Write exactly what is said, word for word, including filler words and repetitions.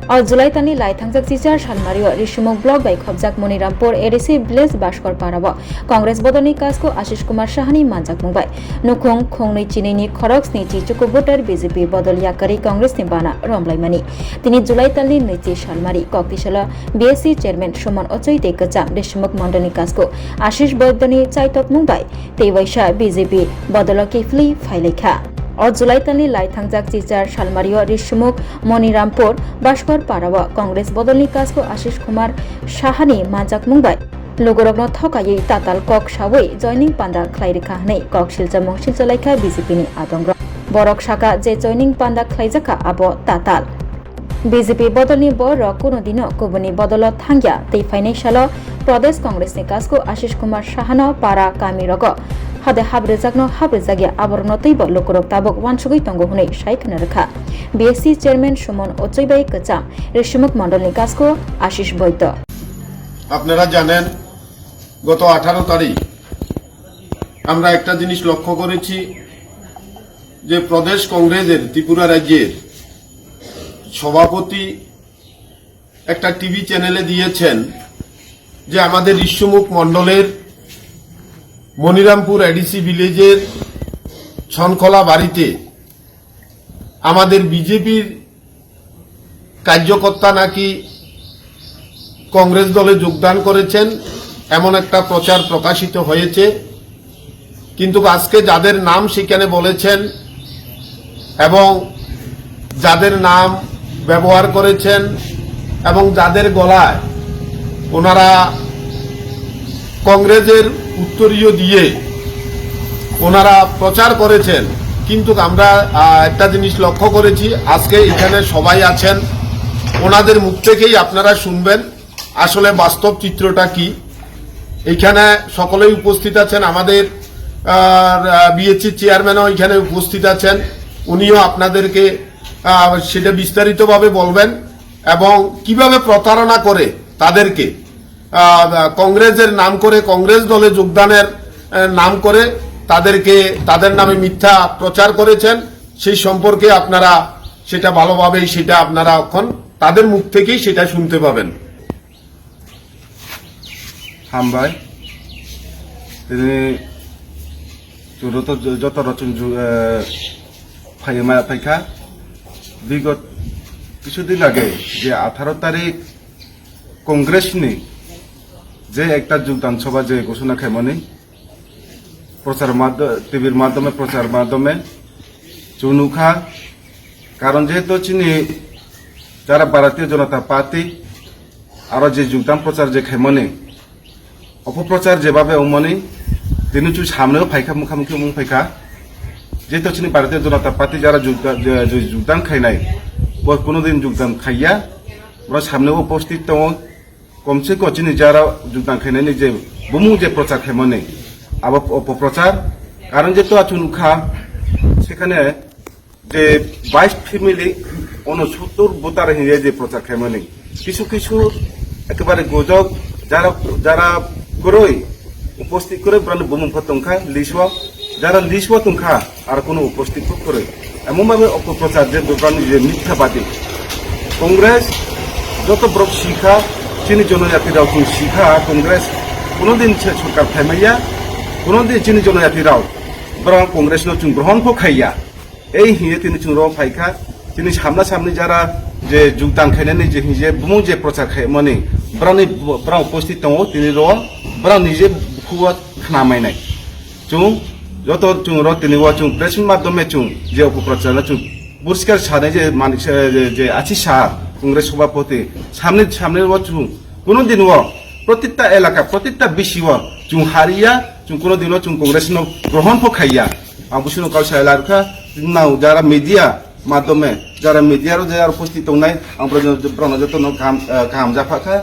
O July talni lai thangjak chichar salmario Risumuk block bai khobjak Monirampur A D C village Bhaskor Parao Congress bodolni kasko Ashish Kumar Sahani manjakmung bai nukhung khongnwi chinini khorok sni chi chuku voter B J P bodol yakarwi Congress ni bana romlaimani. Tini July talni nwichi salmari koktisalo B S C chairman Suman Ochoi tei kwcham Risumuk mondolni kasko Ashish Boidoni chaitokmung bai tei waisa B J P bodolo kiphilwi phailaikha. O July talni lai thangjak chichar salmario Risumuk Monirampur Bhaskor Parao Congress bodolni kasko Ashish Kumar Sahani manjakmung bai lugurokno thokaiwi tatal kok sawi joining panda khlai rwkha hwnwi kok silchamung silchalaikha B J P ni adongrok. Borok saka je joining panda khlaijakha abo tatal. B J P bodolni borok kunu dino kubuni bodolo thangya tei phainai salo Pradesh Congress ni kasko Ashish Kumar Sahano para kami rogo hade habrijakno habrijakya aborokno teibo lukurok tabuk wansugwi tongo hwnwi sai khna rwkha. B S C chairman Suman Ochoi bai kwcham Risumuk mondolni kasko Ashish Boido. আপনারা জানেন, গত আঠারো তারিখ আমরা একটা জিনিস লক্ষ্য করেছি যে প্রদেশ কংগ্রেসের ত্রিপুরা রাজ্যের সভাপতি একটা টিভি চ্যানেলে দিয়েছেন যে আমাদের ঋষ্যমুখ মণ্ডলের মনিরামপুর এডিসি ভিলেজের ছনখলা বাড়িতে আমাদের বিজেপির কার্যকর্তা নাকি কংগ্রেস দলে যোগদান করেছেন, এমন একটা প্রচার প্রকাশিত হয়েছে। কিন্তু আজকে যাদের নাম সেখানে বলেছেন এবং যাদের নাম ব্যবহার করেছেন এবং যাদের গলায় ওনারা কংগ্রেসের উত্তরীয় দিয়ে ওনারা প্রচার করেছেন, কিন্তু আমরা, আহ, একটা জিনিস লক্ষ্য করেছি, আজকে এখানে সবাই আছেন, ওনাদের মুখ থেকেই আপনারা শুনবেন আসলে বাস্তব চিত্রটা কি। এখানে সকলেই উপস্থিত আছেন, আমাদের, আহ, বিএসসি চেয়ারম্যানও এখানে উপস্থিত আছেন, উনিও আপনাদেরকে, আহ, সেটা বিস্তারিতভাবে বলবেন এবং কিভাবে প্রতারণা করে তাদেরকে, আহ, কংগ্রেসের নাম করে, কংগ্রেস দলে যোগদানের, আহ, নাম করে তাদেরকে, তাদের নামে মিথ্যা প্রচার করেছেন, সেই সম্পর্কে আপনারা সেটা ভালোভাবেই সেটা আপনারা এখন তাদের মুখ থেকেই সেটা শুনতে পাবেন। Hambai. Tini chwng joto, joto rok chwng ju-, eh, phaima phaikha. Bigot kisu din age je atharo tarik Congress ni je ekta jogdan sabha je ghosona khaimani, prochar madho-, T V-r madhyome, prochar madhyome chwng nukha. Karon jehetu chini jara Bharatiya Janata Party aro je jogdan prochar je khaimani, opoprochar jebabe wngmani, tini chwng samneo phaikha, mukhamukhi wng phaikha. Jehetu chini Bharatiya Janata Party jara jogda-, je, je jogdan khainai, bo kuno din jogdan khaiya, boro samneo uposthit tongo. Komse kom chini jara jogdan khainani je bumung je prochar khaimani, abo opoprochar. Karon jehetu achuk nukha, sekhane je bais family, ono sottor voter hinye je prochar khaimani. Kisu kisu ekebare gojok, jara, jara kwrwi, uposthit kwrwi, borokni bumung pho tongkha list o, jara list o tongkha, aro kuno uposthit kok kwrwi. Emon bhabe opoprochar je borokni je mithyabadi. Congress joto borok sikha, chini jonoyatri rok chwng sikha, Congress kuno din se sorkar phaimaya, kuno din chini jonoyatri rok borok Congress no chwng grohon kho khaiya. Ei hiye tini chwng ro phaikha, tini samna samni jara je jogdan khainani je hinje bumung je prochar khaimani, borokni, borok uposthit tongo, tini ro borok nije bukhugo khna mainai. Chwng joto chwng ro tini o chwng press meet madhyome chwng je opoprochar no chwng poriskar sanai je Manik Sa-, je, je Ashi Saha Congress Sabhapati samni, samni o chwng kuno din o protita elaka, protita bisi o chwng hariya, chwng kuno din o chwng Congress no grohon pho khaiya. Ang busino kau sai larkha, nao jara media madhyome, jara media ro jara uposthit tongnai, ang borokno, borokno jotono kaham, eh, kaham japhakha,